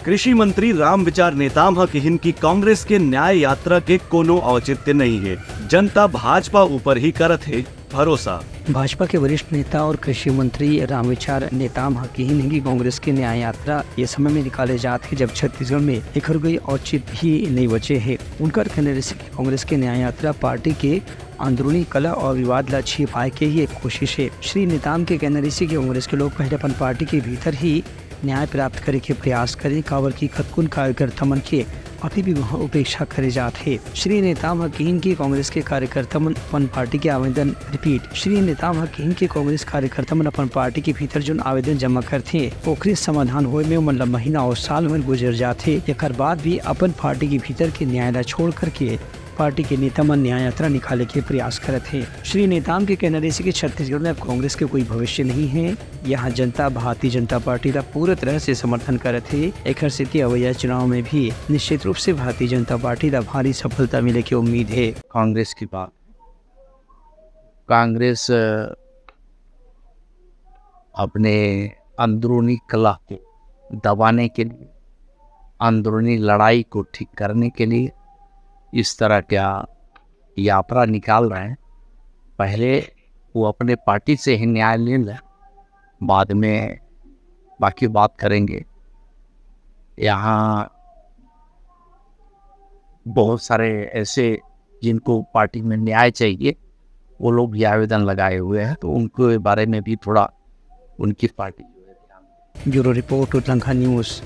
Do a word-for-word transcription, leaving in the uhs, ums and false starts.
कृषि मंत्री रामविचार नेताम ह किहिन कि कांग्रेस के न्याय यात्रा के कोनो औचित्य नहीं हे, जनता भाजपा ऊपर ही करत हे भरोसा। भाजपा के वरिष्ठ नेता और कृषि मंत्री रामविचार नेताम ह किहिन हे कि कांग्रेस के न्याय यात्रा ये समय में निकाले जात हे, जब छत्तीसगढ़ में एखर कोई औचित्य ही नहीं बचे हे। उनकर कहना रहिस कि कांग्रेस के न्याय यात्रा पार्टी के अंदरूनी कलह और विवाद ला छिपाए के ही एक कोशिश हे। श्री नेताम के कहना रहिस कि कांग्रेस के लोग पहले अपन पार्टी के भीतर ही न्याय प्राप्त करे के प्रयास करें, काबर कि कतकुन कार्यकर्ता मन के अभी भी वहां उपेक्षा करे जात हे। श्री नेताम ह किहिन कि कांग्रेस के कार्यकर्ता मन अपन पार्टी के आवेदन, रिपीट, श्री नेताम ह किहिन कि कांग्रेस कार्यकर्ता मन अपन पार्टी के भीतर जोन आवेदन जमा करथे, ओकरे समाधान होए में ओमन ला महीना और साल भर गुजर जाथे। एकर बाद भी अपन पार्टी के भीतर के न्याय ला छोड़ करके पार्टी के नेता मन न्याय यात्रा निकाले के प्रयास करत हे। श्री नेताम के कहना रहिस कि छत्तीसगढ़ में अब कांग्रेस के कोई भविष्य नहीं हे। यहाँ जनता भारतीय जनता पार्टी ला पूरा तरह से समर्थन करत हे। एखर सेती अवइया चुनाव में भी निश्चित रूप से भारतीय जनता पार्टी ला भारी सफलता मिले के उम्मीद हे। कांग्रेस की बात, कांग्रेस, अ, अपने अंदरूनी कलह को दबाने के लिए, अंदरूनी लड़ाई को ठीक करने के लिए इस तरह का यात्रा निकाल रहे हैं। पहले वो अपने पार्टी से ही न्याय ले लें, बाद में बाकी बात करेंगे। यहाँ बहुत सारे ऐसे, जिनको पार्टी में न्याय चाहिए, वो लोग भी आवेदन लगाए हुए हैं, तो उनके बारे में भी थोड़ा उनकी पार्टी जो है ध्यान। Bureau report, Utlangha news.